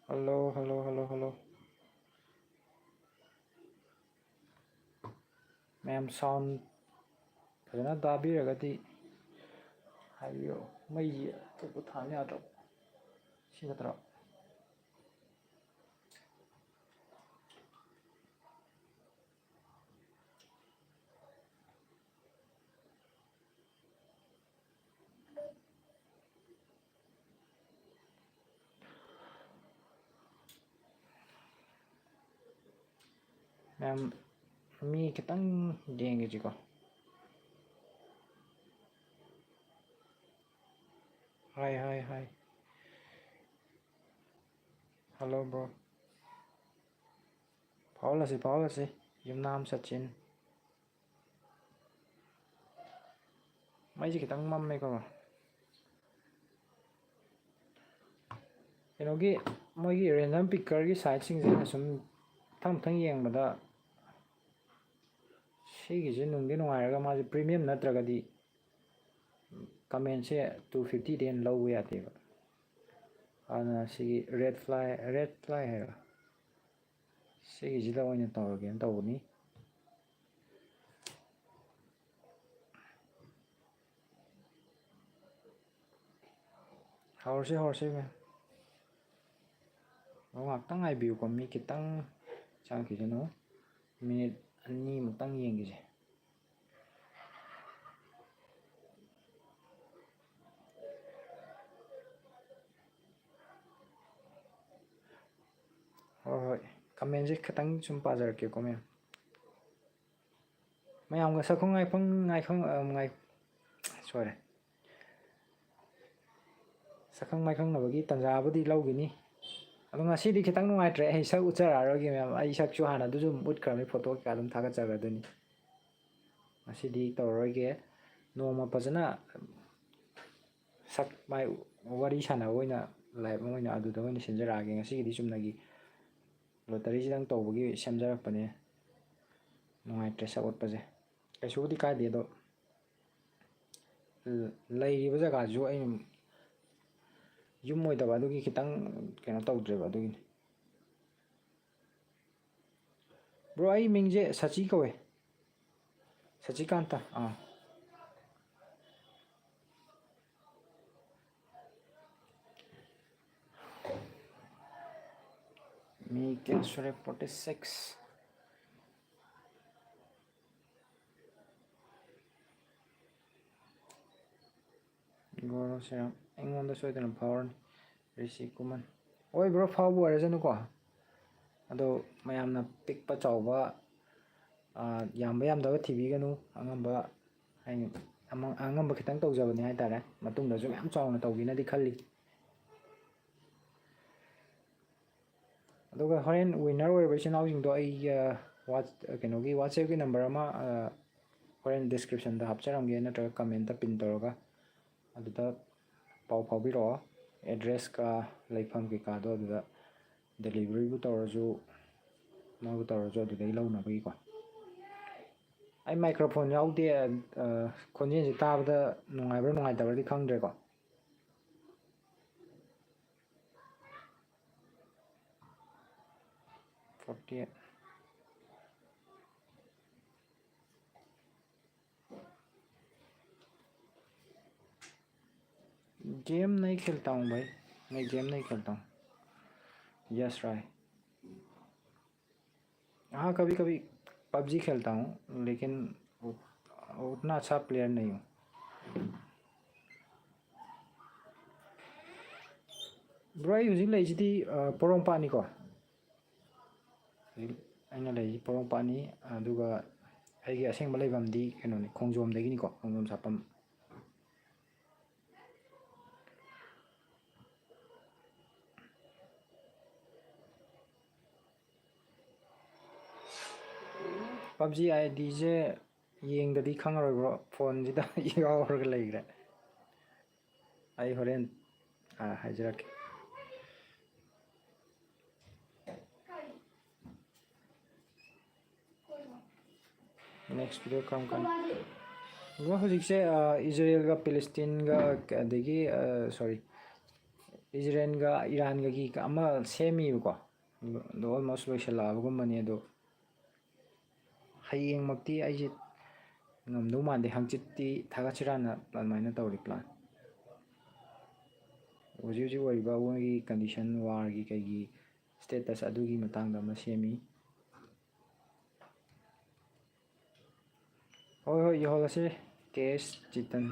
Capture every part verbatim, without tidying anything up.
Hello, hello, hello, hello. ꯃꯌꯥꯝ sound ꯐꯖꯅ ꯇꯥꯕꯤꯔꯒꯗꯤ ꯍꯥꯏꯕꯤꯌꯨ꯫ ꯃꯩꯁꯤ ꯑꯇꯣꯞꯄ ꯊꯥꯟ ꯌꯥꯗ꯭ꯔꯕ? ꯁꯤ ꯅꯠꯇ꯭ꯔꯣ? ꯃꯌꯥꯝ, ꯃꯤ ꯈꯤꯇꯪ ꯌꯦꯡꯒꯦꯁꯤꯀꯣ꯫ Hi, hi, hi. Hello, bro. ꯐꯥꯎꯍꯜꯂꯁꯤ, ꯐꯥꯎꯍꯜꯂꯁꯤ꯫ ꯌꯨꯝꯅꯥꯝ ꯁꯆꯤꯟ꯫ ꯃꯩꯁꯦ ꯈꯤꯇꯪ ꯃꯝꯃꯦꯀꯣ꯫ ꯀꯩꯅꯣꯒꯤ, ꯃꯣꯏꯒꯤ random pickerꯒꯤ siteꯁꯤꯡꯁꯦ ꯑꯩꯅ ꯁꯨꯝ ꯃꯊꯪ ꯃꯊꯪ ꯌꯦꯡꯕꯗ ꯁꯤꯒꯤꯁꯦ ꯅꯨꯡꯗꯤ ꯅꯨꯡꯉꯥꯏꯔꯒ, ꯃꯥꯁꯦ premium ꯅꯠꯇ꯭ꯔꯒꯗꯤ commentꯁꯦ two fiftyꯗꯩ ꯍꯦꯟꯅ ꯂꯧꯕ ꯌꯥꯗꯦꯕ꯫ ꯑꯗꯨꯅ ꯁꯤꯒꯤ red fly, red fly ꯍꯥꯏꯕ, ꯁꯤꯒꯤꯁꯤꯗ ꯑꯣꯏꯅ ꯇꯧꯔꯒꯦꯅ ꯇꯧꯕꯅꯤ꯫ ꯍꯧꯔꯁꯤ, ꯍꯧꯔꯁꯤ, ꯃꯦꯝ꯫ ꯑꯣ, ꯉꯥꯛꯇꯪ ꯉꯥꯏꯕꯤꯌꯨꯀꯣ, ꯃꯤ ꯈꯤꯇꯪ ꯆꯪꯉꯛꯈꯤꯁꯅꯨ꯫ Minute ꯑꯅꯤꯃꯨꯛꯇꯪ ꯌꯦꯡꯈꯤꯁꯦ꯫ ꯍꯣꯏ, ꯍꯣꯏ, commentꯁꯦ ꯈꯤꯇꯪ ꯁꯨꯝ ꯄꯥꯖꯔꯛꯀꯦꯀꯣ, ꯃꯦꯝ꯫ ꯃꯌꯥꯝꯒ ꯁꯛꯈꯪ ꯃꯥꯏꯈꯪ, ꯉꯥꯏꯈꯪ, ꯑ, ꯉꯥꯏ-, sorry꯫ ꯁꯛꯈꯪ ꯃꯥꯏꯈꯪꯅꯕꯒꯤ ꯇꯥꯟꯖꯥꯕꯨꯗꯤ ꯂꯧꯈꯤꯅꯤ꯫ ꯑꯗꯣ ꯉꯁꯤꯗꯤ ꯈꯤꯇꯪ ꯅꯨꯡꯉꯥꯏꯇ꯭ꯔꯦ, ꯑꯩ ꯁꯛ ꯎꯠꯆꯔꯛꯑꯔꯣꯏꯒꯦ, ꯃꯦꯝ꯫ ꯑꯩ ꯁꯛꯁꯨ ꯍꯥꯟꯅ ꯑꯗꯨꯁꯨ ꯎꯠꯈ꯭ꯔꯕꯅꯤ, photo ꯀꯩꯀꯥ ꯑꯗꯨꯝ ꯊꯥꯒꯠꯆꯈ꯭ꯔꯗꯣꯏꯅꯤ꯫ ꯉꯁꯤꯗꯤ ꯇꯧꯔꯔꯣꯏꯒꯦ꯫ ꯅꯣꯡꯃ ꯐꯖꯅ ꯁꯛ ꯃꯥꯏ ꯋꯥꯔꯤ ꯁꯥꯟꯅꯕ ꯑꯣꯏꯅ, live ꯑꯃ ꯑꯣꯏꯅ ꯑꯗꯨꯗ ꯑꯣꯏꯅ ꯁꯤꯟꯖꯔꯛꯑꯒꯦ꯫ ꯉꯁꯤꯒꯤꯗꯤ ꯆꯨꯝꯅꯒꯤ lotteryꯁꯤꯗꯪ ꯇꯧꯕꯒꯤ ꯁꯦꯝꯖꯔꯛꯄꯅꯦ꯫ ꯅꯨꯡꯉꯥꯏꯇ꯭ꯔꯦ ꯁꯛ ꯎꯠꯄꯁꯦ꯫ ꯀꯩꯁꯨꯕꯨꯗꯤ ꯀꯥꯏꯗꯦ, ꯑꯗꯣ ꯂꯩꯔꯤꯕ ꯖꯒꯥꯁꯤꯁꯨ ꯑꯩꯅ ꯌꯨꯝ ꯑꯣꯏꯗꯕ, ꯑꯗꯨꯒꯤ ꯈꯤꯇꯪ ꯀꯩꯅꯣ ꯇꯧꯗ꯭ꯔꯦꯕ, ꯑꯗꯨꯒꯤꯅꯤ꯫ ꯕ꯭ꯔꯣ, ꯑꯩ ꯃꯤꯡꯁꯦ ꯁꯆꯤ ꯀꯧꯋꯦ꯫ ꯁꯆꯤꯀꯥꯟꯇ꯫ ꯑꯥ꯫ ꯃꯤ ꯀꯌꯥ ꯁꯨꯔꯦ? Forty six꯫ ꯒꯣꯔꯣ ꯁꯦꯔꯥꯝ, ꯑꯩꯉꯣꯟꯗ ꯁꯣꯏꯗꯅ ꯐꯥꯎꯔꯅꯤ꯫ ꯔꯤꯁꯤ ꯀꯨꯃꯟ꯫ ꯍꯣꯏ ꯕ꯭ꯔꯣ, ꯐꯥꯎꯕ ꯑꯣꯏꯔꯁꯅꯨꯀꯣ꯫ ꯑꯗꯣ ꯃꯌꯥꯝꯅ ꯄꯤꯛꯄ ꯆꯥꯎꯕ, ꯑꯥ, ꯌꯥꯝꯕ ꯌꯥꯝꯗꯕ ꯊꯤꯕꯤꯒꯅꯨ꯫ ꯑꯉꯝꯕ, ꯍꯥꯏꯗꯤ, ꯑꯃ-, ꯑꯉꯝꯕ ꯈꯤꯇꯪ ꯇꯧꯖꯕꯅꯤ ꯍꯥꯏ ꯇꯥꯔꯦ꯫ ꯃꯇꯨꯡꯗꯁꯨ ꯃꯌꯥꯝ ꯆꯥꯎꯅ ꯇꯧꯒꯦꯅꯗꯤ ꯈꯜꯂꯤ꯫ ꯑꯗꯨꯒ ꯍꯣꯔꯦꯟ winner ꯑꯣꯏꯔꯕ ꯏꯆꯤꯟ ꯏꯅꯥꯎꯁꯤꯡꯗꯣ ꯑꯩ, ꯑ, ꯋꯥꯠ-, ꯑ, ꯀꯩꯅꯣꯒꯤ WhatsApp-ꯀꯤ number ꯑꯃ, ꯑ, ꯍꯣꯔꯦꯟ description-ꯗ ꯍꯥꯞꯆꯔꯝꯒꯦ, ꯅꯠꯇ꯭ꯔꯒ comment-ꯇ pin ꯇꯧꯔꯒ ꯑꯗꯨꯗ ꯄꯥꯎ ꯐꯥꯎꯕꯤꯔꯛꯑꯣ꯫ Address-ꯀ ꯂꯩꯐꯝ ꯀꯩꯀꯥꯗꯣ ꯑꯗꯨꯗ delivery-ꯕꯨ ꯇꯧꯔꯁꯨ, ꯑꯃꯕꯨ ꯇꯧꯔꯁꯨ ꯑꯗꯨꯗꯩ ꯂꯧꯅꯕꯒꯤꯀꯣ꯫ ꯑꯩ microphone ꯌꯥꯎꯗꯦ, ꯑ, ꯈꯣꯟꯖꯦꯜꯁꯦ ꯇꯥꯕꯗ ꯅꯨꯡꯉꯥꯏꯕ꯭ꯔꯥ ꯅꯨꯡꯉꯥꯏꯇꯕ꯭ꯔꯗꯤ ꯈꯪꯗ꯭ꯔꯦꯀꯣ꯫ Forty eight। गेम नहीं खेलता हूँ भाई, मैं गेम नहीं खेलता हूँ। यस राय। हाँ, कभी कभी पबजी खेलता हूँ, लेकिन उत-, उतना अच्छा प्लेयर नहीं हूँ। ꯕ꯭ꯔꯣ, ꯑꯩ ꯍꯧꯖꯤꯛ ꯂꯩꯔꯤꯁꯤꯗꯤ, ꯑ, ꯄꯣꯔꯣꯝꯄꯥꯠꯅꯤꯀꯣ꯫ ꯍꯧꯖꯤꯛ ꯑꯩꯅ ꯂꯩꯔꯤꯁꯤ ꯄꯣꯔꯣꯝꯄꯥꯠꯅꯤ, ꯑꯗꯨꯒ ꯑꯩꯒꯤ ꯑꯁꯦꯡꯕ ꯂꯩꯐꯝꯗꯤ ꯀꯩꯅꯣꯅꯤ, ꯈꯣꯡꯖꯣꯝꯗꯒꯤꯅꯤꯀꯣ, ꯈꯣꯡꯖꯣꯝ ꯁꯥꯄꯝ꯫ PUBG ID-ꯁꯦ ꯌꯦꯡꯗꯗꯤ ꯈꯪꯉꯔꯣꯏ ꯕ꯭ꯔꯣ, ꯐꯣꯟꯁꯤꯗ ꯌꯥꯎꯔꯒ ꯂꯩꯈ꯭ꯔꯦ꯫ ꯑꯩ ꯍꯣꯔꯦꯟ, ꯑ, ꯍꯥꯏꯖꯔꯛꯀꯦ꯫ Next video ꯀꯔꯝ ꯀꯥꯟ? ꯕ꯭ꯔꯣ, ꯍꯧꯖꯤꯛꯁꯦ, ꯑ, ꯏꯖꯔꯦꯜꯒ ꯄꯦꯂꯦꯁꯇꯤꯟꯒ, ꯑꯗꯒꯤ, ꯑ, sorry, ꯏꯖꯔꯦꯜꯒ ꯏꯔꯥꯟꯒꯒꯤ ꯑꯃ ꯁꯦꯝꯃꯤꯕꯀꯣ, ꯑꯗꯣ almost ꯂꯣꯏꯁꯤꯜꯂꯛꯑꯕꯒꯨꯝꯕꯅꯤ꯫ ꯑꯗꯣ ꯍꯌꯦꯡꯃꯛꯇꯤ ꯑꯩꯁꯦ ꯉꯝꯗꯧ ꯃꯥꯟꯗꯦ, ꯍꯪꯆꯤꯠꯇꯤ ꯊꯥꯒꯠꯁꯤꯔꯥꯅ ꯑꯗꯨꯃꯥꯏꯅ ꯇꯧꯔꯤ plan꯫ ꯍꯧꯖꯤꯛ ꯍꯧꯖꯤꯛ ꯑꯣꯏꯔꯤꯕ ꯃꯣꯏꯒꯤ condition, warꯒꯤ ꯀꯩꯒꯤ status ꯑꯗꯨꯒꯤ ꯃꯇꯥꯡꯗ ꯑꯃ ꯁꯦꯝꯃꯤ꯫ ꯍꯣꯏ ꯍꯣꯏ, ꯌꯧꯍꯜꯂꯁꯤ꯫ ꯀꯦ ꯑꯦꯁ ꯆꯤꯇꯟ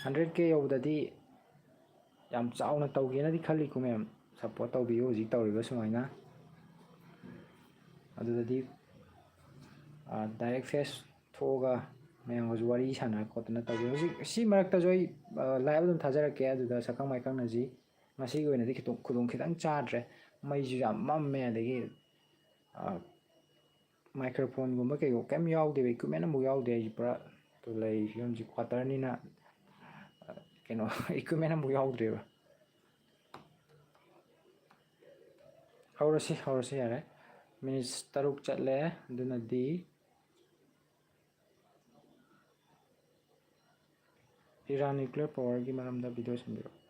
hundred K ꯌꯧꯕꯗꯗꯤ ꯌꯥꯝ ꯆꯥꯎꯅ ꯇꯧꯒꯦꯅꯗꯤ ꯈꯜꯂꯤꯀꯣ ꯃꯌꯥꯝ꯫ Support ꯇꯧꯕꯤꯌꯨ ꯍꯧꯖꯤꯛ ꯇꯧꯔꯤꯕ ꯁꯨꯃꯥꯏꯅ꯫ ꯑꯗꯨꯗꯗꯤ direct face ꯊꯣꯛꯑꯒ ꯃꯌꯥꯝꯒꯁꯨ ꯋꯥꯔꯤ ꯁꯥꯟꯅ ꯈꯣꯠꯇꯅ ꯇꯧꯕꯤꯌꯨ꯫ ꯍꯧꯖꯤꯛ ꯁꯤ ꯃꯔꯛꯇꯁꯨ ꯑꯩ live ꯑꯗꯨꯝ ꯊꯥꯖꯔꯛꯀꯦ, ꯑꯗꯨꯗ ꯁꯛꯈꯪ ꯃꯥꯏꯈꯪꯅꯁꯤ꯫ ꯉꯁꯤꯒꯤ ꯑꯣꯏꯅꯗꯤ ꯈꯤꯇꯪ ꯈꯨꯗꯣꯡ ꯈꯤꯇꯪ ꯆꯥꯗ꯭ꯔꯦ, ꯃꯩꯁꯨ ꯌꯥꯝ ꯃꯝꯃꯦ, ꯑꯗꯒꯤ microphoneꯒꯨꯝꯕ ꯀꯩꯒꯨꯝꯕ ꯀꯩꯝ ꯌꯥꯎꯗꯦꯕ, equipment ꯑꯃꯐꯥꯎ ꯌꯥꯎꯗꯦ꯫ ꯑꯩꯁꯦ ꯄꯨꯔꯥ ꯂꯩ ꯐꯤꯕꯝꯁꯤ quarterꯅꯤꯅ ꯀꯩꯅꯣ equipment ꯑꯃꯐꯥꯎ ꯌꯥꯎꯗ꯭ꯔꯦꯕ꯫ ꯍꯧꯔꯁꯤ ꯍꯧꯔꯁꯤ, ꯌꯥꯔꯦ꯫ Minutes ꯇꯔꯨꯛ ꯆꯠꯂꯦ꯫ ꯑꯗꯨꯅꯗꯤ ꯏꯔꯥꯟ nuclear powerꯒꯤ ꯃꯔꯝꯗ video ꯁꯦꯝꯕꯤꯔꯛꯑꯣ꯫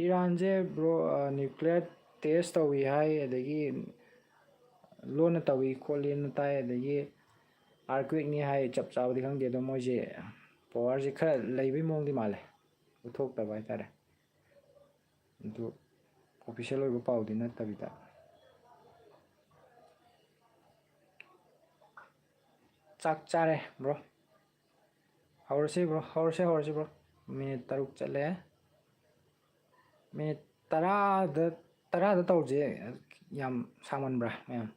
ꯏꯔꯥꯟꯁꯦ bro, nuclear test ꯇꯧꯏ ꯍꯥꯏ, ꯑꯗꯒꯤ ꯂꯣꯟꯅ ꯇꯧꯏ ꯈꯣꯠꯂꯤꯅ ꯇꯥꯏ, ꯑꯗꯒꯤ earthquakeꯅꯤ ꯍꯥꯏ꯫ ꯆꯞ ꯆꯥꯕꯗꯤ ꯈꯪꯗꯦ, ꯑꯗꯣ ꯃꯣꯏꯁꯦ powerꯁꯦ ꯈꯔ ꯂꯩꯕꯩ ꯃꯑꯣꯡꯗꯤ ꯃꯥꯜꯂꯦ, ꯎꯠꯊꯣꯛꯇꯕ ꯍꯥꯏꯇꯥꯔꯦ꯫ ꯑꯗꯨ official ꯑꯣꯏꯕ ꯄꯥꯎꯗꯤ ꯅꯠꯇꯕꯤꯗ꯫ ꯆꯥꯛ ꯆꯥꯔꯦ bro꯫ ꯍꯧꯔꯁꯤ bro, ꯍꯧꯔꯁꯤ ꯍꯧꯔꯁꯤ bro꯫ Minute ꯇꯔꯨꯛ ꯆꯠꯂꯦ꯫ Minute ꯇꯔꯥꯗ, ꯇꯔꯥꯗ ꯇꯧꯁꯦ꯫ ꯌꯥꯝ ꯁꯥꯡꯃꯟꯕ꯭ꯔꯥ ꯃꯌꯥꯝ?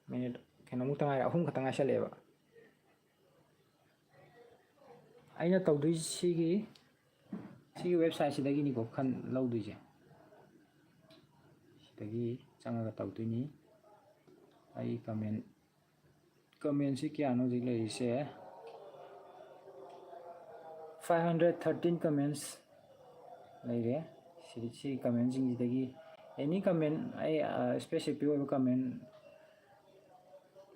Minute ꯀꯩꯅꯣꯃꯨꯛꯇ ꯉꯥꯏꯔꯦ, ꯑꯍꯨꯝ ꯈꯛꯇ ꯉꯥꯏꯁꯜꯂꯛꯑꯦꯕ꯫ ꯑꯩꯅ ꯇꯧꯗꯣꯏꯁꯤꯒꯤ, ꯁꯤꯒꯤ websiteꯁꯤꯗꯒꯤꯅꯤꯀꯣ ꯈꯟ ꯂꯧꯗꯣꯏꯁꯦ꯫ ꯁꯤꯗꯒꯤ ꯆꯪꯉꯒ ꯇꯧꯗꯣꯏꯅꯤ꯫ ꯑꯩ comment, commentꯁꯤ ꯀꯌꯥꯅꯣ ꯍꯧꯖꯤꯛ ꯂꯩꯔꯤꯁꯦ? Five hundred thirteen comments ꯂꯩꯔꯦ꯫ ꯁꯤ, ꯁꯤ commentꯁꯤꯡꯁꯤꯗꯒꯤ any comment, ꯑꯩ specific ꯑꯣꯏꯕ comment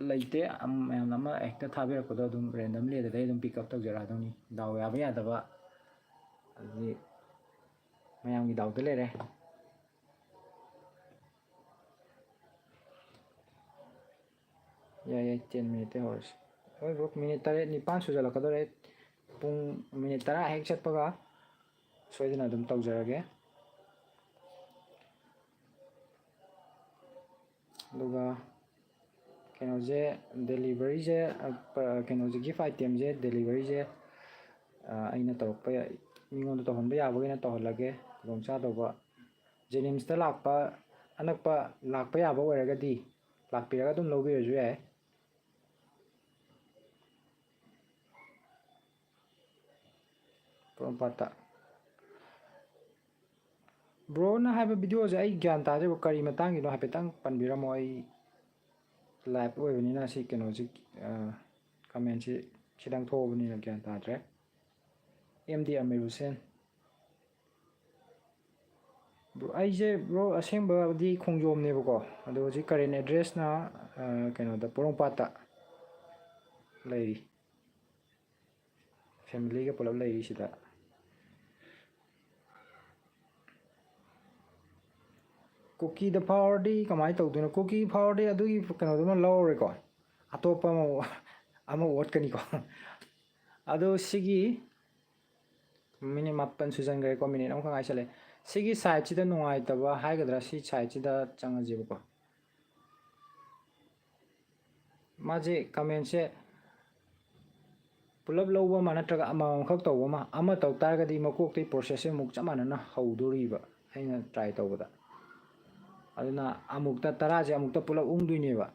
ꯂꯩꯇꯦ꯫ ꯃꯌꯥꯝꯅ ꯑꯃ ꯍꯦꯛꯇ ꯊꯥꯕꯤꯔꯛꯄꯗꯣ ꯑꯗꯨꯝ randomly ꯑꯗꯨꯗꯩ ꯑꯗꯨꯝ pick up ꯇꯧꯖꯔꯛꯑꯗꯧꯅꯤ꯫ ꯗꯥꯎ ꯌꯥꯕ ꯌꯥꯗꯕ ꯑꯗꯨꯗꯤ ꯃꯌꯥꯝꯒꯤ ꯗꯥꯎꯗ ꯂꯩꯔꯦ꯫ ꯌꯥꯏ, ꯌꯥꯏ, ten minute ꯇꯩ ꯍꯧꯔꯁꯤ꯫ ꯍꯣꯏ, ꯕ꯭ꯔꯣ, minute ꯇꯔꯦꯠ ꯅꯤꯄꯥꯟ ꯁꯨꯖꯜꯂꯛꯀꯗꯧꯔꯦ꯫ ꯄꯨꯡ, minute ꯇꯔꯥ ꯍꯦꯛ ꯆꯠꯄꯒ ꯁꯣꯏꯗꯅ ꯑꯗꯨꯝ ꯇꯧꯖꯔꯒꯦ꯫ ꯑꯗꯨꯒ ꯀꯩꯅꯣꯁꯦ, delivery ꯁꯦ, ꯑ, ꯄ-, ꯀꯩꯅꯣꯁꯦ, gift item ꯁꯦ, delivery ꯁꯦ, ꯑ, ꯑꯩꯅ ꯇꯧꯔꯛꯄ ꯌꯥ-, ꯃꯤꯉꯣꯟꯗ ꯇꯧꯍꯟꯕ ꯌꯥꯕꯈꯩꯅ ꯇꯧꯍꯜꯂꯒꯦ꯫ ꯈꯨꯗꯣꯡꯆꯥꯗꯧꯕ, JNIMS ꯇ ꯂꯥꯛꯄ, ꯑꯅꯛꯄ ꯂꯥꯛꯄ ꯌꯥꯕ ꯑꯣꯏꯔꯒꯗꯤ ꯂꯥꯛꯄꯤꯔꯒ ꯑꯗꯨꯝ ꯂꯧꯕꯤꯔꯁꯨ ꯌꯥꯏ꯫ ꯄꯣꯔꯣꯝꯄꯥꯠꯇ꯫ ꯕ꯭ꯔꯣꯅ ꯍꯥꯏꯕ video ꯁꯦ ꯑꯩ ꯒ꯭ꯌꯥꯟ ꯇꯥꯗ꯭ꯔꯦꯕ, ꯀꯔꯤ ꯃꯇꯥꯡꯒꯤꯅꯣ ꯍꯥꯏꯐꯦꯠꯇꯪ ꯄꯟꯕꯤꯔꯝꯃꯣ꯫ ꯑꯩ live ꯑꯣꯏꯕꯅꯤꯅ ꯁꯤ ꯀꯩꯅꯣꯁꯤ, ꯑ, comment ꯁꯤ ꯈꯤꯇꯪ ꯊꯣꯛꯑꯕꯅꯤꯅ ꯒ꯭ꯌꯥꯟ ꯇꯥꯗ꯭ꯔꯦ꯫ M D Amir Hussain. Bro, ꯑꯩꯁꯦ, ꯕ꯭ꯔꯣ, ꯑꯁꯦꯡꯕꯗꯤ ꯈꯣꯡꯖꯣꯝꯅꯦꯕꯀꯣ, ꯑꯗꯣ ꯍꯧꯖꯤꯛ current address ꯅ, ꯑ, ꯀꯩꯅꯣꯗ, ꯄꯣꯔꯣꯝꯄꯥꯠꯇ ꯂꯩꯔꯤ꯫ Family ꯒ ꯄꯨꯂꯞ ꯂꯩꯔꯤ ꯁꯤꯗ꯫ ꯀꯨꯀꯤꯗ ꯐꯥꯎꯔꯗꯤ ꯀꯃꯥꯏꯅ ꯇꯧꯗꯣꯏꯅꯣ? ꯀꯨꯀꯤ ꯐꯥꯎꯔꯗꯤ ꯑꯗꯨꯒꯤ ꯀꯩꯅꯣꯗꯨꯃ ꯂꯧꯔꯔꯣꯏꯀꯣ, ꯑꯇꯣꯞꯄ ꯑꯃ, ꯑꯃ ꯑꯣꯠꯀꯅꯤꯀꯣ꯫ ꯑꯗꯣ ꯁꯤꯒꯤ minute ꯃꯥꯄꯟ ꯁꯨꯖꯟꯈ꯭ꯔꯦꯀꯣ, minute ꯑꯃꯈꯛ ꯉꯥꯏꯁꯜꯂꯦ꯫ ꯁꯤꯒꯤ site ꯁꯤꯗ ꯅꯨꯡꯉꯥꯏꯇꯕ ꯍꯥꯏꯒꯗ꯭ꯔꯥ, ꯁꯤ site ꯁꯤꯗ ꯆꯪꯉꯁꯦꯕꯀꯣ꯫ ꯃꯥꯁꯦ comment ꯁꯦ ꯄꯨꯂꯞ ꯂꯧꯕ ꯑꯃ ꯅꯠꯇ꯭ꯔꯒ ꯑꯃꯃꯝꯈꯛ ꯇꯧꯕ ꯑꯃ, ꯑꯃ ꯇꯧ ꯇꯥꯔꯒꯗꯤ ꯃꯀꯣꯛꯇꯩ process ꯁꯦ ꯑꯃꯨꯛ ꯆꯞ ꯃꯥꯟꯅꯅ ꯍꯧꯗꯣꯔꯤꯕ ꯑꯩꯅ try ꯇꯧꯕꯗ꯫ ꯑꯗꯨꯅ ꯑꯃꯨꯛꯇ ꯇꯔꯥꯁꯦ ꯑꯃꯨꯛꯇ ꯄꯨꯂꯞ ꯎꯪꯗꯣꯏꯅꯦꯕ꯫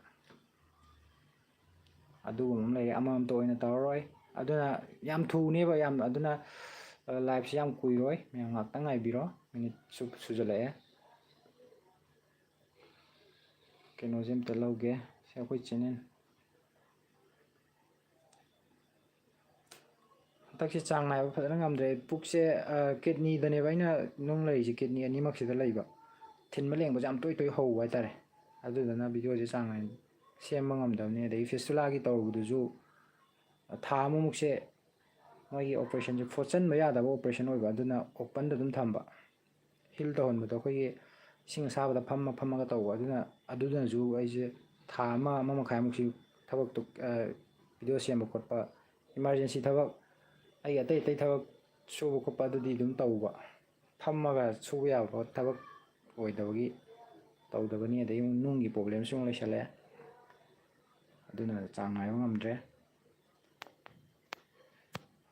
ꯑꯗꯨꯒꯨꯝꯕ ꯑꯃ ꯂꯩꯔꯦ, ꯑꯃꯃꯝꯇ ꯑꯣꯏꯅ ꯇꯧꯔꯔꯣꯏ꯫ ꯑꯗꯨꯅ ꯌꯥꯝ ꯊꯨꯅꯦꯕ, ꯌꯥꯝ, ꯑꯗꯨꯅ, ꯑ, live ꯁꯦ ꯌꯥꯝ ꯀꯨꯏꯔꯣꯏ, ꯃꯌꯥꯝ ꯉꯥꯛꯇꯪ ꯉꯥꯏꯕꯤꯔꯣ, minute ꯁꯨ ꯁꯨꯖꯜꯂꯛꯑꯦ꯫ ꯀꯩꯅꯣꯁꯦ ꯑꯝꯇ ꯂꯧꯒꯦ, ꯁꯤ ꯑꯩꯈꯣꯏ channel꯫ ꯍꯟꯗꯛꯁꯦ ꯆꯥꯡ ꯅꯥꯏꯕ ꯐꯖꯅ ꯉꯝꯗ꯭ꯔꯦ꯫ ꯄꯨꯛꯁꯦ, ꯑ, kidney ꯗꯅꯦꯕ ꯑꯩꯅ ꯅꯨꯡ ꯂꯩꯔꯤꯁꯦ, kidney ꯑꯅꯤꯃꯛꯁꯤꯗ ꯂꯩꯕ꯫ ꯊꯤꯟꯕ ꯂꯦꯡꯕꯁꯦ ꯌꯥꯝ ꯇꯣꯏ ꯇꯣꯏ ꯍꯧꯕ ꯍꯥꯏꯇꯥꯔꯦ꯫ ꯑꯗꯨꯗꯨꯅ video ꯁꯦ ꯆꯥꯡ ꯅꯥꯏꯅ ꯁꯦꯝꯕ ꯉꯝꯗꯕꯅꯤ꯫ ꯑꯗꯒꯤ fistula ꯒꯤ ꯇꯧꯔꯨꯕꯗꯨꯁꯨ ꯊꯥ ꯑꯃꯃꯨꯛꯁꯦ ꯃꯣꯏꯒꯤ operation ꯁꯦ ꯐꯣꯠꯆꯟꯕ ꯌꯥꯗꯕ operation ꯑꯣꯏꯕ, ꯑꯗꯨꯅ open ꯗ ꯑꯗꯨꯝ ꯊꯝꯕ꯫ ꯐꯤꯜ ꯇꯧꯍꯟꯕꯗꯣ ꯑꯩꯈꯣꯏꯒꯤ ꯏꯁꯤꯡ ꯑꯁꯥꯕꯗ ꯐꯝꯃ ꯐꯝꯃꯒ ꯇꯧꯕ, ꯑꯗꯨꯅ, ꯑꯗꯨꯗꯨꯅꯁꯨ ꯑꯩꯁꯦ ꯊꯥ ꯑꯃ, ꯑꯃ ꯃꯈꯥꯏꯃꯨꯛꯁꯤ ꯊꯕꯛꯇꯨ, ꯚꯤꯗꯤꯑꯣ ꯁꯦꯝꯕ ꯈꯣꯠꯄ, ꯏꯃꯥꯔꯖꯦꯟꯁꯤ ꯊꯕꯛ, ꯑꯩꯒꯤ ꯑꯇꯩ ꯑꯇꯩ ꯊꯕꯛ ꯁꯨꯕ ꯈꯣꯠꯄ ꯑꯗꯨꯗꯤ ꯑꯗꯨꯝ ꯇꯧꯕ, ꯐꯝꯃꯒ ꯁꯨꯕ ꯌꯥꯕ ꯊꯕꯛ ꯑꯣꯏꯗꯕꯒꯤ ꯇꯧꯗꯕꯅꯤ꯫ ꯑꯗꯩ ꯑꯃꯨꯛ ꯅꯨꯡꯒꯤ ꯄ꯭ꯔꯣꯕ꯭ꯂꯦꯝꯁꯨ ꯑꯃꯨꯛ ꯂꯩꯁꯜꯂꯛꯑꯦ, ꯑꯗꯨꯅ ꯆꯥꯡ ꯅꯥꯏꯕ ꯉꯝꯗ꯭ꯔꯦ꯫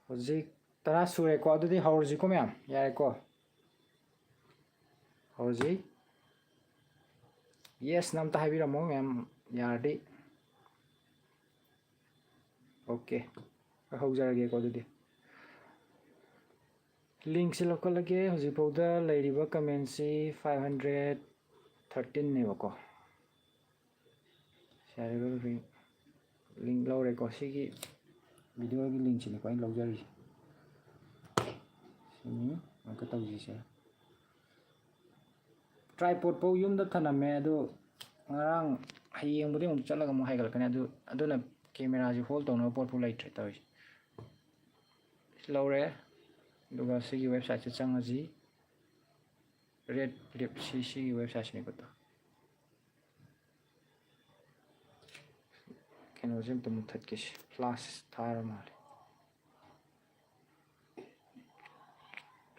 ꯍꯧꯖꯤꯛ ꯇꯔꯥ ꯁꯨꯔꯦꯀꯣ, ꯑꯗꯨꯗꯤ ꯍꯧꯔꯁꯤꯀꯣ ꯃꯌꯥꯝ, ꯌꯥꯔꯦꯀꯣ? ꯍꯧꯔꯁꯤ꯫ ꯌꯦꯁꯅ ꯑꯝꯇ ꯍꯥꯏꯕꯤꯔꯝꯃꯣ ꯃꯌꯥꯝ, ꯌꯥꯔꯗꯤ꯫ ꯑꯣꯀꯦ, ꯑꯩ ꯍꯧꯖꯔꯒꯦꯀꯣ ꯑꯗꯨꯗꯤ꯫ ꯂꯤꯡꯁꯤ ꯂꯧꯈꯠꯂꯒꯦ꯫ ꯍꯧꯖꯤꯛꯐꯥꯎꯗ ꯂꯩꯔꯤꯕ ꯀꯃꯦꯟꯁꯤ ꯐꯥꯏꯚ ꯍꯟꯗ꯭ꯔꯦꯠ ꯊꯥꯔꯇꯤꯟꯅꯦꯕꯀꯣ꯫ ꯁꯦ, ꯂꯤꯡ ꯂꯧꯔꯦꯀꯣ꯫ ꯁꯤꯒꯤ ꯚꯤꯗꯤꯑꯣꯒꯤ ꯂꯤꯡꯁꯤꯅꯤꯀꯣ ꯑꯩꯅ ꯂꯧꯖꯔꯤꯁꯦ꯫ ꯁꯤꯅꯤ ꯑꯃꯨꯛꯀ ꯇꯧꯁꯤꯁꯦ꯫ ꯇ꯭ꯔꯥꯏꯄꯣꯠ ꯐꯥꯎ ꯌꯨꯝꯗ ꯊꯅꯝꯃꯦ, ꯑꯗꯨ ꯉꯔꯥꯡ, ꯍꯌꯦꯡꯕꯨꯗꯤ ꯑꯃꯨꯛ ꯆꯠꯂꯒ ꯑꯃꯨꯛ ꯍꯥꯏꯒꯠꯂꯛꯀꯅꯤ꯫ ꯑꯗꯨ, ꯑꯗꯨꯅ ꯀꯦꯃꯦꯔꯥꯁꯤ ꯍꯣꯜ ꯇꯧꯅꯕ ꯄꯣꯠꯄꯨ ꯂꯩꯇ꯭ꯔꯦ ꯇꯧꯔꯤꯁꯦ꯫ ꯁꯤ ꯂꯧꯔꯦ, ꯑꯗꯨꯒ ꯁꯤꯒꯤ ꯋꯦꯕꯁꯥꯏꯠꯁꯦ ꯆꯪꯉꯁꯤ꯫ ꯔꯦꯠ ꯂꯤꯞꯁꯤ ꯁꯤꯒꯤ ꯋꯦꯕꯁꯥꯏꯠꯁꯤꯅꯤꯀꯣ꯫ ꯀꯩꯅꯣꯁꯦ ꯑꯝꯇ ꯃꯨꯊꯠꯀꯦꯁꯦ, ꯐ꯭ꯂꯥꯁ ꯊꯥꯔ ꯃꯥꯜꯂꯦ꯫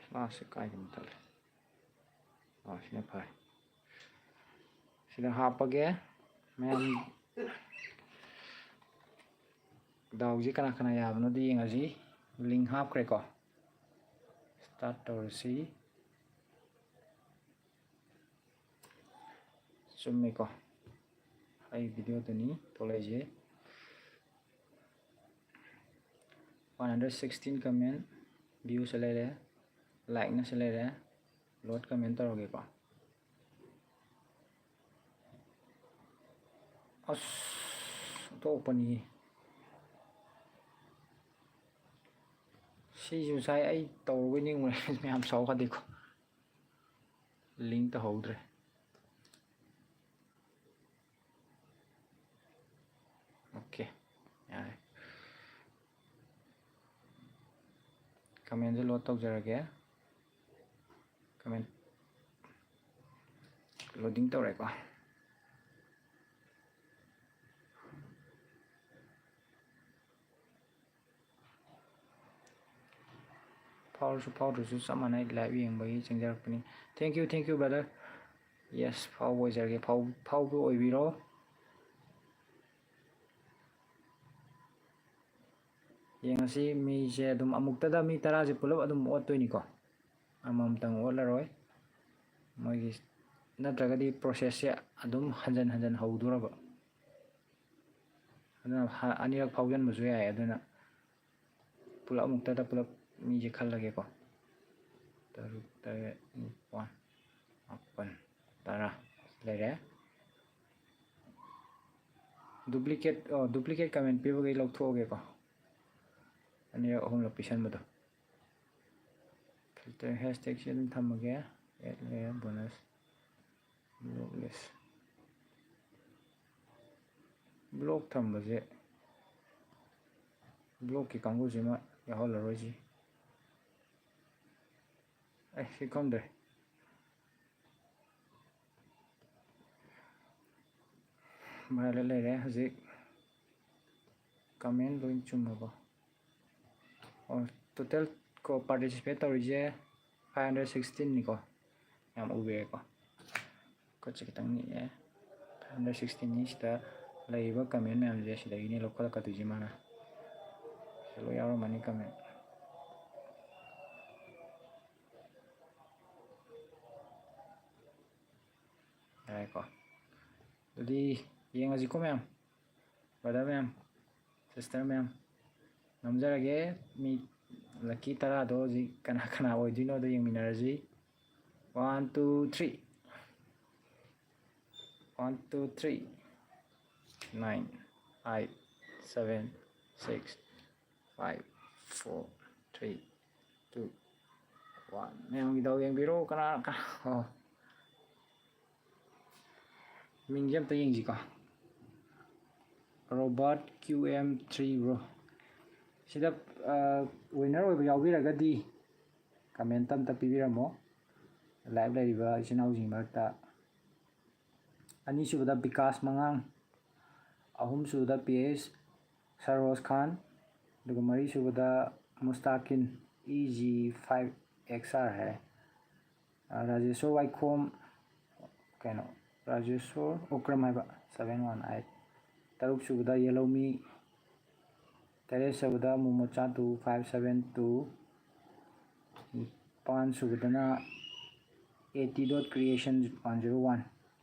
ꯐ꯭ꯂꯥꯁꯁꯦ ꯀꯥꯏꯗ ꯃꯨꯊꯠꯂꯦ? ꯑꯣ, ꯁꯤꯅ ꯐꯔꯦ꯫ ꯁꯤꯗ ꯍꯥꯞꯄꯒꯦ꯫ ꯃꯌꯥꯝ ꯗꯥꯎꯁꯦ ꯀꯅꯥ ꯀꯅꯥ ꯌꯥꯕꯅꯣꯗꯤ ꯌꯦꯡꯉꯁꯤ꯫ ꯂꯤꯡ ꯍꯥꯞꯈ꯭ꯔꯦꯀꯣ꯫ ꯁ꯭ꯇꯥꯔꯠ ꯇꯧꯔꯁꯤ꯫ ꯆꯨꯝꯃꯤꯀꯣ, ꯑꯩ ꯚꯤꯗꯤꯑꯣꯗꯅꯤ ꯊꯣꯛꯂꯛꯏꯁꯦ꯫ One hundred sixteen comment, ꯚ꯭ꯌꯨꯁꯨ ꯂꯩꯔꯦ, ꯂꯥꯏꯛꯅꯁꯨ ꯂꯩꯔꯦ꯫ ꯂꯣꯗ ꯀꯃꯦꯟ ꯇꯧꯔꯒꯦꯀꯣ꯫ ꯑꯁ, ꯑꯣꯟꯊꯣꯛꯄꯅꯤ꯫ ꯁꯤꯁꯨ ꯉꯁꯥꯏ ꯑꯩ ꯇꯧꯔꯨꯕꯩ ꯅꯤꯡꯉꯨꯔꯦ꯫ ꯃꯌꯥꯝ ꯁꯥꯎꯒꯗꯤꯀꯣ꯫ ꯂꯤꯡ ꯇꯧꯍꯧꯗ꯭ꯔꯦ꯫ ꯑꯣꯀꯦ, ꯌꯥꯔꯦ꯫ ꯀꯃꯦꯟꯁꯦ ꯂꯣꯗ ꯇꯧꯖꯔꯒꯦ꯫ ꯀꯃꯦꯟ Loading ꯇꯧꯔꯦꯀꯣ꯫ ꯐꯥꯎꯔꯁꯨ ꯐꯥꯎꯗ꯭ꯔꯁꯨ ꯆꯞ ꯃꯥꯟꯅꯩ, live ꯌꯦꯡꯕꯒꯤ ꯆꯪꯖꯔꯛꯄꯅꯤ꯫ Thank you, thank you, brother. Yes, ꯐꯥꯎꯕ ꯑꯣꯏꯖꯔꯒꯦ, ꯐꯥꯎ-, ꯐꯥꯎꯕ ꯑꯣꯏꯕꯤꯔꯣ꯫ ꯌꯦꯡꯉꯁꯤ, ꯃꯤꯁꯦ ꯑꯗꯨꯝ ꯑꯃꯨꯛꯇꯗ ꯃꯤ ꯇꯔꯥꯁꯦ ꯄꯨꯂꯞ ꯑꯗꯨꯝ ꯑꯣꯠꯇꯣꯏꯅꯤꯀꯣ, ꯑꯃꯃꯝꯇꯪ ꯑꯣꯠꯂꯔꯣꯏ꯫ ꯃꯣꯏꯒꯤ ꯅꯠꯇ꯭ꯔꯒꯗꯤ process ꯁꯦ ꯑꯗꯨꯝ ꯍꯟꯖꯟ ꯍꯟꯖꯟ ꯍꯧꯗꯣꯔꯕ꯫ ꯑꯗꯨꯅ ꯍ-, ꯑꯅꯤꯔꯛ ꯐꯥꯎꯖꯟꯕꯁꯨ ꯌꯥꯏ꯫ ꯑꯗꯨꯅ ꯄꯨꯂꯞ ꯑꯃꯨꯛꯇꯗ ꯄꯨꯂꯞ ꯃꯤꯁꯦ ꯈꯜꯂꯒꯦꯀꯣ꯫ ꯇꯔꯨꯛ, ꯇꯔꯦꯠ, ꯅꯤꯄꯥꯜ, ꯃꯥꯄꯜ, ꯇꯔꯥ ꯂꯩꯔꯦ꯫ Duplicate, ꯑꯣ, duplicate comment ꯄꯤꯕꯈꯩ ꯂꯧꯊꯣꯛꯑꯒꯦꯀꯣ꯫ ꯑꯅꯤꯔꯛ ꯑꯍꯨꯝꯂꯛ ꯄꯤꯁꯟꯕꯗꯣ꯫ Filter hashtag ꯁꯤ ꯑꯗꯨꯝ ꯊꯝꯃꯒꯦ꯫ Add layer bonus, block list꯫ Block ꯊꯝꯕꯁꯦ, block ꯀꯤ ꯀꯥꯡꯕꯨꯁꯤꯃ ꯌꯥꯎꯍꯜꯂꯔꯣꯏꯁꯤ꯫ ꯑꯦ, ꯁꯤ ꯈꯪꯗ꯭ꯔꯦ꯫ Violate ꯂꯩꯔꯦ ꯍꯧꯖꯤꯛ꯫ Comment ꯂꯣꯏ ꯆꯨꯝꯃꯕꯣ? ꯑꯣ, total ꯀꯣ participate ꯇꯧꯔꯤꯁꯦ five hundred sixteen ꯅꯤꯀꯣ꯫ ꯌꯥꯝ ꯎꯕꯤꯔꯦꯀꯣ꯫ ꯈꯨꯠꯁꯦ ꯈꯤꯇꯪ ꯅꯤꯛꯑꯦ꯫ Five hundred sixteen ꯅꯤ꯫ ꯁꯤꯗ ꯂꯩꯔꯤꯕ comment ꯃꯌꯥꯝꯁꯦ ꯁꯤꯗꯒꯤꯅꯦ ꯂꯧꯈꯠꯂꯛꯀꯗꯣꯏꯁꯦ ꯃꯥꯅ꯫ ꯁꯤꯗ ꯂꯣꯏ ꯌꯥꯎꯔꯝꯃꯅꯤ comment꯫ ꯌꯥꯔꯦꯀꯣ꯫ ꯑꯗꯨꯗꯤ ꯌꯦꯡꯉꯁꯤꯀꯣ ꯃꯌꯥꯝ, brother ꯃꯌꯥꯝ, sister ꯃꯌꯥꯝ, ꯅꯝꯖꯔꯒꯦ꯫ ꯃꯤ lucky ꯇꯔꯥꯗꯣ ꯍꯧꯖꯤꯛ ꯀꯅꯥ ꯀꯅꯥ ꯑꯣꯏꯗꯣꯏꯅꯣꯗꯣ ꯌꯦꯡꯃꯤꯟꯅꯔꯁꯤ꯫ One, two, three. One, two, three. Nine, eight, seven, six, five, four, three, two, one. ꯃꯌꯥꯝꯒꯤ ꯗꯥꯎ ꯌꯦꯡꯕꯤꯔꯣ꯫ ꯀꯅꯥ, ꯀꯅꯥ? ꯑꯣ꯫ ꯃꯤꯡꯁꯦ ꯑꯝꯇ ꯌꯦꯡꯁꯤꯀꯣ꯫ Robert Q M three bro꯫ ꯁꯤꯗ, ꯑ, winner ꯑꯣꯏꯕ ꯌꯥꯎꯕꯤꯔꯒꯗꯤ comment ꯑꯝꯇ ꯄꯤꯕꯤꯔꯝꯃꯣ꯫ Live ꯂꯩꯔꯤꯕ ꯏꯆꯤꯟ ꯏꯅꯥꯎꯁꯤꯡꯒꯤ ꯃꯔꯛꯇ ꯑꯅꯤꯁꯨꯕꯗ ꯕꯤꯀꯥꯁ ꯃꯉꯥꯡ, ꯑꯍꯨꯝꯁꯨꯕꯗ ꯄꯤ ꯑꯦꯁ ꯁꯔꯣꯖ ꯈꯥꯟ, ꯑꯗꯨꯒ ꯃꯔꯤꯁꯨꯕꯗ Mustakin E G five X R ꯍꯥꯏꯔꯦ꯫ ꯑ, ꯔꯥꯖꯦꯁꯣꯔ ꯋꯥꯏꯈꯣꯝ, ꯀꯩꯅꯣ, ꯔꯥꯖꯦꯁꯣꯔ ꯎꯀ꯭ꯔꯝ ꯍꯥꯏꯕ, ꯁꯚꯦꯟ ꯋꯥꯟ ꯑꯩꯠ꯫ ꯇꯔꯨꯛꯁꯨꯕꯗ ꯌꯦꯂꯧꯃꯤ, ꯇꯔꯦꯠꯁꯨꯕꯗ Momocha two five seven two, ꯅꯤꯄꯥꯟꯁꯨꯕꯗꯅ A T dot creation one zero one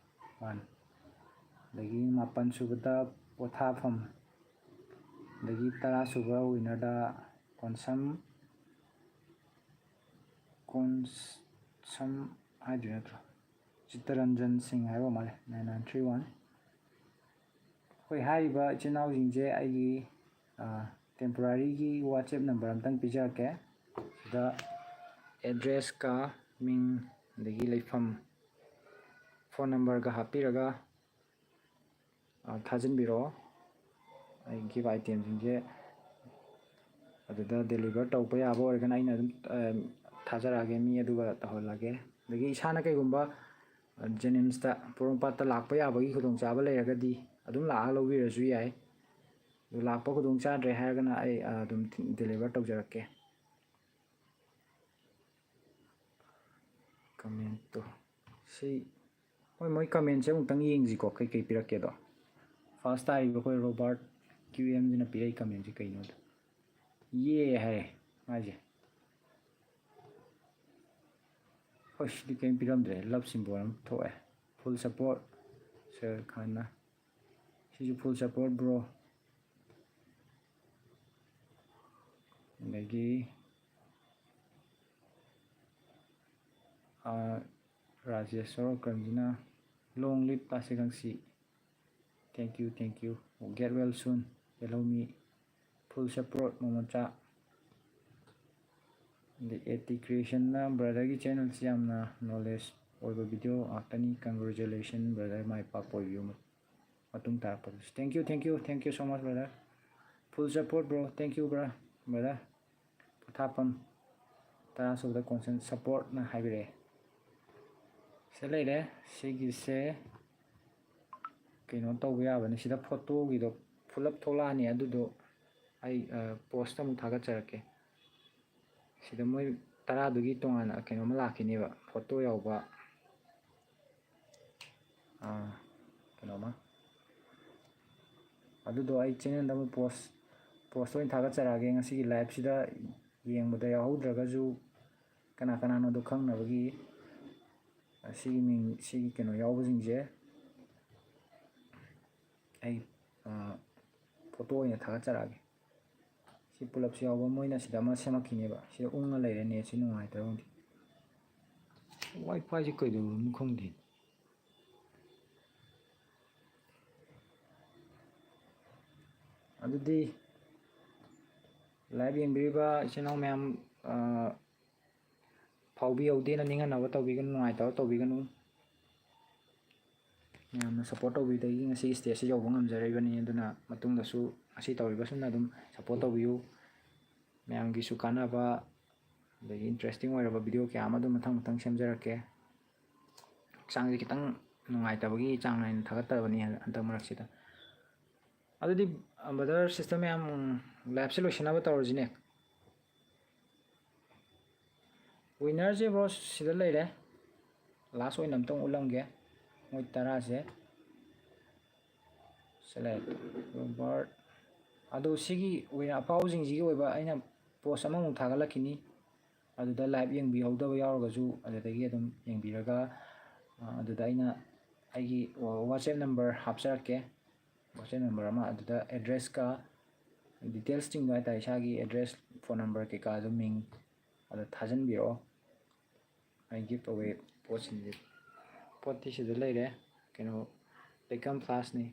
one, ꯑꯗꯒꯤ ꯃꯥꯄꯟꯁꯨꯕꯗ ꯄꯣꯊꯥꯐꯝ, ꯑꯗꯒꯤ ꯇꯔꯥꯁꯨꯕ ꯋꯤꯅꯔꯗ ꯀꯣꯟꯁꯝ, ꯀꯣꯟꯁꯝ ꯍꯥꯏꯗꯣꯏ ꯅꯠꯇ꯭ꯔꯣ? ꯆꯤꯠꯇꯔꯟꯖꯟ ꯁꯤꯡ ꯍꯥꯏꯕ ꯃꯥꯜꯂꯦ, ꯅꯥꯏꯟ ꯅꯥꯏꯟ ꯊ꯭ꯔꯤ ꯋꯥꯟ꯫ ꯑꯩꯈꯣꯏ ꯍꯥꯏꯔꯤꯕ ꯏꯆꯤꯟ ꯏꯅꯥꯎꯁꯤꯡꯁꯦ ꯑꯩꯒꯤ, ꯑ, ꯇꯦꯝꯄꯣꯔꯥꯔꯤꯒꯤ WhatsApp ꯅꯝꯕꯔ ꯑꯝꯇꯪ ꯄꯤꯖꯔꯛꯀꯦ꯫ ꯁꯤꯗ ꯑꯦꯗ꯭ꯔꯦꯁꯀ ꯃꯤꯡ ꯑꯗꯒꯤ ꯂꯩꯐꯝ, ꯐꯣꯟ ꯅꯝꯕꯔꯒ ꯍꯥꯞꯄꯤꯔꯒ, ꯑ, ꯊꯥꯖꯤꯟꯕꯤꯔꯛꯑꯣ꯫ ꯑꯩ ꯒꯤꯐ ꯑꯥꯏꯇꯦꯝꯁꯤꯡꯁꯦ ꯑꯗꯨꯗ ꯗꯦꯂꯤꯚꯔ ꯇꯧꯕ ꯌꯥꯕ ꯑꯣꯏꯔꯒꯅ ꯑꯩꯅ ꯑꯗꯨꯝ, ꯑ, ꯊꯥꯖꯔꯛꯑꯒꯦ, ꯃꯤ ꯑꯗꯨꯒ ꯇꯧꯍꯜꯂꯒꯦ꯫ ꯑꯗꯒꯤ ꯏꯁꯥꯅ ꯀꯩꯒꯨꯝꯕ, ꯑ, ꯖꯦꯅꯤꯝꯁꯇ ꯄꯣꯔꯣꯝꯄꯥꯠꯇ ꯂꯥꯛꯄ ꯌꯥꯕꯒꯤ ꯈꯨꯗꯣꯡꯆꯥꯕ ꯂꯩꯔꯒꯗꯤ ꯑꯗꯨꯝ ꯂꯥꯛꯑꯒ ꯂꯧꯕꯤꯔꯁꯨ ꯌꯥꯏ꯫ ꯑꯗꯨ ꯂꯥꯛꯄ ꯈꯨꯗꯣꯡ ꯆꯥꯗ꯭ꯔꯦ ꯍꯥꯏꯔꯒꯅ ꯑꯩ, ꯑ, ꯑꯗꯨꯝ ꯗꯦꯂꯤꯚꯔ ꯇꯧꯖꯔꯛꯀꯦ꯫ ꯀꯃꯦꯟꯠꯇꯣ ꯁꯤ, ꯍꯣꯏ, ꯃꯣꯏ ꯀꯃꯦꯟꯠꯁꯦ ꯑꯃꯨꯛꯇꯪ ꯌꯦꯡꯁꯤꯀꯣ, ꯀꯩꯀꯩ ꯄꯤꯔꯛꯀꯦꯗꯣ꯫ ꯐꯥꯔꯁ ꯇꯥꯔꯤꯕ ꯑꯩꯈꯣꯏ ꯔꯣꯕꯥꯔꯠ ꯀ꯭ꯌꯨ ꯑꯦꯝꯁꯤꯅ ꯄꯤꯔꯛꯏ ꯀꯃꯦꯟꯠꯁꯦ ꯀꯩꯅꯣꯗ, ꯌꯦ ꯍꯥꯏ ꯃꯥꯏꯁꯦ꯫ ꯍꯣꯏ, ꯁꯤꯗꯤ ꯀꯔꯤꯝ ꯄꯤꯔꯝꯗ꯭ꯔꯦ, ꯂꯞ ꯁꯤꯝꯕꯣꯜ ꯑꯃ ꯊꯣꯛꯑꯦ꯫ ꯐꯨꯜ ꯁꯄꯣꯔꯠ ꯁꯔ ꯈꯥꯟꯅ꯫ ꯁꯤꯁꯨ ꯐꯨꯜ ꯁꯄꯣꯔꯠ ꯕ꯭ꯔꯣ꯫ ꯑꯗꯒꯤ, ꯑꯥ, Rajesh ꯁꯣꯔꯣꯛꯀ꯭ꯔꯝꯁꯤꯅ "Long live ꯇꯥꯁꯦ ꯈꯪꯁꯤ꯫ Thank you, thank you. Get well soon. Hello me. Full support ꯃꯣꯃꯣꯆꯥ"꯫ ꯑꯗꯩ ꯑꯦ ꯇꯤ ꯀ꯭ꯔꯤꯌꯦꯁꯟꯅ "ꯕ꯭ꯔꯗꯔꯒꯤ ꯆꯦꯅꯦꯜꯁꯤ ꯌꯥꯝꯅ ꯅꯣꯂꯦꯖ ꯑꯣꯏꯕ ꯚꯤꯗꯤꯑꯣ ꯉꯥꯛꯇꯅꯤ꯫ Congratulation ꯕ꯭ꯔꯗꯔ, ꯃꯥꯏ ꯄꯥꯛꯄ ꯑꯣꯏꯕꯤꯌꯨ ꯃꯇꯨꯡ ꯇꯥꯔꯛꯄꯗꯁꯨ"꯫ Thank you, thank you, thank you so much brother. Full support bro. Thank you bro, brother꯫ ꯄꯣꯊꯥꯐꯝ ꯇꯔꯥꯁꯨꯕꯗ ꯀꯣꯟꯁꯟ ꯁꯄꯣꯔꯠꯅ ꯍꯥꯏꯕꯤꯔꯛꯑꯦ꯫ ꯁꯤꯗ ꯂꯩꯔꯦ꯫ ꯁꯤꯒꯤꯁꯦ ꯀꯩꯅꯣ ꯇꯧꯕ ꯌꯥꯕꯅꯤ꯫ ꯁꯤꯗ ꯐꯣꯇꯣꯒꯤꯗꯣ ꯄꯨꯂꯞ ꯊꯣꯛꯂꯛꯑꯅꯤ, ꯑꯗꯨꯗꯣ ꯑꯩ ꯄꯣꯁꯇ ꯑꯃꯨꯛ ꯊꯥꯒꯠꯆꯔꯛꯀꯦ꯫ ꯁꯤꯗ ꯃꯣꯏ ꯇꯔꯥꯗꯨꯒꯤ ꯇꯣꯉꯥꯟꯅ ꯀꯩꯅꯣꯝꯃ ꯂꯥꯛꯈꯤꯅꯦꯕ, ꯐꯣꯇꯣ ꯌꯥꯎꯕ ꯀꯩꯅꯣꯝꯃ꯫ ꯑꯗꯨꯗꯣ ꯑꯩ ꯆꯦꯅꯦꯜꯗ ꯑꯃꯨꯛ ꯄꯣꯁ ꯄꯣꯁꯇ ꯑꯣꯏꯅ ꯊꯥꯒꯠꯆꯔꯛꯑꯒꯦ꯫ ꯉꯁꯤꯒꯤ ꯂꯥꯏꯞꯁꯤꯗ ꯌꯦꯡꯕꯗ ꯌꯥꯎꯍꯧꯗ꯭ꯔꯒꯁꯨ ꯀꯅꯥ ꯀꯅꯥꯅꯣꯗꯣ ꯈꯪꯅꯕꯒꯤ꯫ ꯑꯁꯤꯒꯤ ꯃꯤꯡ, ꯁꯤꯒꯤ ꯀꯩꯅꯣ ꯌꯥꯎꯕꯁꯤꯡꯁꯦ ꯑꯩ ꯐꯣꯇꯣ ꯑꯣꯏꯅ ꯊꯥꯒꯠꯆꯔꯛꯑꯒꯦ꯫ ꯁꯤ ꯄꯨꯂꯞꯁꯤ ꯌꯥꯎꯕ ꯃꯣꯏꯅ ꯁꯤꯗ ꯑꯃ ꯁꯦꯝꯃꯛꯈꯤꯅꯦꯕ꯫ ꯁꯤꯗ ꯎꯪꯉ ꯂꯩꯔꯦ, ꯅꯦꯠꯁꯤ ꯅꯨꯡꯉꯥꯏꯇꯕꯒꯤ꯫ ꯋꯥꯏ ꯐꯥꯏꯁꯤ ꯀꯩꯗꯧꯔꯕꯅꯣ ꯈꯪꯗꯦ꯫ ꯑꯗꯨꯗꯤ ꯂꯥꯏꯚ ꯌꯦꯡꯕꯤꯔꯤꯕ ꯏꯆꯤꯟ ꯏꯅꯥꯎ ꯃꯌꯥꯝ, ꯐꯥꯎꯕꯤꯍꯧꯗꯦꯅ ꯅꯤꯡꯍꯟꯅꯕ ꯇꯧꯕꯤꯒꯅꯨ, ꯅꯨꯡꯉꯥꯏꯇꯕ ꯇꯧꯕꯤꯒꯅꯨ꯫ ꯃꯌꯥꯝꯅ ꯁꯞꯄꯣꯔꯠ ꯇꯧꯕꯤꯕꯗꯒꯤ ꯉꯁꯤꯒꯤ ꯁ꯭ꯇꯦꯖꯁꯤ ꯌꯧꯕ ꯉꯝꯖꯔꯤꯕꯅꯤ꯫ ꯑꯗꯨꯅ ꯃꯇꯨꯡꯗꯁꯨ ꯉꯁꯤ ꯇꯧꯔꯤꯕꯁꯤꯡꯅ ꯑꯗꯨꯝ ꯁꯞꯄꯣꯔꯠ ꯇꯧꯕꯤꯌꯨ꯫ ꯃꯌꯥꯝꯒꯤꯁꯨ ꯀꯥꯟꯅꯕ, ꯑꯗꯒꯤ ꯏꯟꯇꯔꯦꯁꯇꯤꯡ ꯑꯣꯏꯔꯕ ꯚꯤꯗꯤꯑꯣ ꯀꯌꯥ ꯑꯃ ꯑꯗꯨꯝ ꯃꯊꯪ ꯃꯊꯪ ꯁꯦꯝꯖꯔꯛꯀꯦ꯫ ꯍꯛꯆꯥꯡꯁꯦ ꯈꯤꯇꯪ ꯅꯨꯡꯉꯥꯏꯇꯕꯒꯤ ꯆꯥꯡ ꯅꯥꯏꯅ ꯊꯥꯒꯠꯇꯕꯅꯤ ꯍꯟꯗꯛ ꯃꯔꯛꯁꯤꯗ꯫ ꯑꯗꯨꯗꯤ ꯕ꯭ꯔꯗꯔ, ꯁꯤꯁꯇꯔ ꯃꯌꯥꯝ, ꯂꯥꯏꯞꯁꯦ ꯂꯣꯏꯁꯤꯟꯅꯕ ꯇꯧꯔꯁꯤꯅꯦ꯫ ꯋꯤꯟꯅꯔꯁꯦ ꯕ꯭ꯔꯣ ꯁꯤꯗ ꯂꯩꯔꯦ꯫ ꯂꯥꯁ ꯑꯣꯏꯅ ꯑꯝꯇꯪ ꯎꯠꯂꯝꯒꯦ꯫ ꯃꯣꯏ ꯇꯔꯥꯁꯦ꯫ Select Robert. ꯑꯗꯣ ꯁꯤꯒꯤ ꯑꯣꯏꯅ ꯑꯐꯥꯎꯕꯁꯤꯡꯁꯤꯒꯤ ꯑꯣꯏꯕ ꯑꯩꯅ ꯄꯣꯁ ꯑꯃꯃꯨꯛ ꯊꯥꯒꯠꯂꯛꯈꯤꯅꯤ꯫ ꯑꯗꯨꯗ ꯂꯥꯏꯚ ꯌꯦꯡꯕꯤꯍꯧꯗꯕ ꯌꯥꯎꯔꯒꯁꯨ ꯑꯗꯨꯗꯒꯤ ꯑꯗꯨꯝ ꯌꯦꯡꯕꯤꯔꯒ, ꯑꯗꯨꯗ ꯑꯩꯅ ꯑꯩꯒꯤ WhatsApp ꯅꯝꯕꯔ ꯍꯥꯞꯆꯔꯛꯀꯦ꯫ WhatsApp ꯅꯝꯕꯔ ꯑꯃ, ꯑꯗꯨꯗ ꯑꯦꯗ꯭ꯔꯦꯁꯀ ꯗꯤꯇꯦꯜꯁꯁꯤꯡꯗꯣ ꯍꯥꯏꯇꯥꯔꯦ, ꯏꯁꯥꯒꯤ ꯑꯦꯗ꯭ꯔꯦꯁ, ꯐꯣꯟ ꯅꯝꯕꯔ ꯀꯩꯀꯥ ꯑꯗꯨꯝ, ꯃꯤꯡ ꯑꯗ ꯊꯥꯖꯤꯟꯕꯤꯔꯛꯑꯣ꯫ ꯑꯩ ꯒꯤꯐ ꯑꯋꯦ ꯄꯣꯠꯁꯤꯡꯁꯦ, ꯄꯣꯠꯇꯤ ꯁꯤꯗ ꯂꯩꯔꯦ꯫ ꯀꯩꯅꯣ, ꯂꯩꯀꯝ ꯐ꯭ꯂꯥꯁꯅꯤ꯫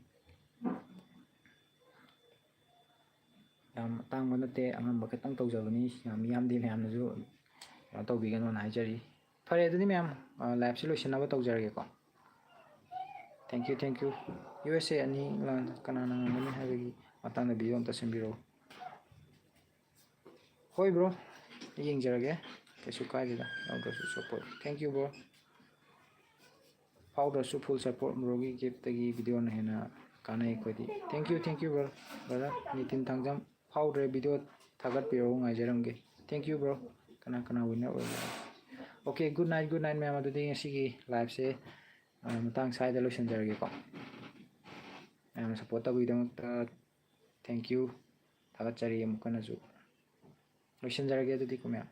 ꯌꯥꯝ ꯑꯇꯥꯡꯕ ꯅꯠꯇꯦ, ꯑꯉꯝꯕ ꯈꯤꯇꯪ ꯇꯧꯖꯕꯅꯤ꯫ ꯌꯥꯝ ꯌꯥꯝꯗꯦ, ꯃꯌꯥꯝꯅꯁꯨ ꯀꯩꯅꯣ ꯇꯧꯕꯤꯒꯅꯣꯅ ꯍꯥꯏꯖꯔꯤ꯫ ꯐꯔꯦ, ꯑꯗꯨꯗꯤ ꯃꯌꯥꯝ, ꯂꯥꯏꯐꯁꯤ ꯂꯣꯏꯁꯤꯟꯅꯕ ꯇꯧꯖꯔꯒꯦꯀꯣ꯫ Thank you, thank you꯫ USA ꯑꯅꯤ ꯀꯅꯥꯅ ꯉꯝꯒꯅꯤ ꯍꯥꯏꯕꯒꯤ ꯃꯇꯥꯡꯗ ꯚꯤꯗꯤꯑꯣ ꯑꯝꯇ ꯁꯦꯝꯕꯤꯔꯛꯎ꯫ ꯍꯣꯏ ꯕ꯭ꯔꯣ, ꯑꯩ ꯌꯦꯡꯖꯔꯒꯦ, ꯀꯩꯁꯨ ꯀꯥꯏꯗꯦꯗ, ꯌꯥꯎꯗ꯭ꯔꯁꯨ ꯁꯞꯄꯣꯔꯠ꯫ Thank you bro. ꯐꯥꯎꯗ꯭ꯔꯁꯨ full support, ꯕ꯭ꯔꯣꯒꯤ ꯒꯤꯐꯇꯒꯤ ꯚꯤꯗꯤꯑꯣꯅ ꯍꯦꯟꯅ ꯀꯥꯟꯅꯩ ꯑꯩꯈꯣꯏꯗꯤ꯫ Thank you, thank you, bro, brother Nitin Thangjam. ꯐꯥꯎꯗ꯭ꯔꯦ, ꯚꯤꯗꯤꯑꯣ ꯊꯥꯒꯠꯄꯤꯔꯛꯎ, ꯉꯥꯏꯖꯔꯝꯒꯦ꯫ Thank you, bro꯫ ꯀꯅꯥ ꯀꯅꯥ winner ꯑꯣꯏꯕ? Okay, good night, good night, ꯃꯌꯥꯝ꯫ ꯑꯗꯨꯗꯤ ꯉꯁꯤꯒꯤ liveꯁꯦ, ꯑ, ꯃꯇꯥꯡ ꯁ꯭ꯋꯥꯏꯗ ꯂꯣꯏꯁꯤꯟꯖꯔꯒꯦꯀꯣ꯫ ꯃꯌꯥꯝ support ꯇꯧꯕꯒꯤꯗꯃꯛꯇ thank you, ꯊꯥꯒꯠꯆꯔꯤ ꯑꯃꯨꯛ ꯍꯟꯅꯁꯨ꯫ ꯂꯣꯏꯁꯤꯟꯖꯔꯒꯦ ꯑꯗꯨꯗꯤꯀꯣ ꯃꯌꯥꯝ꯫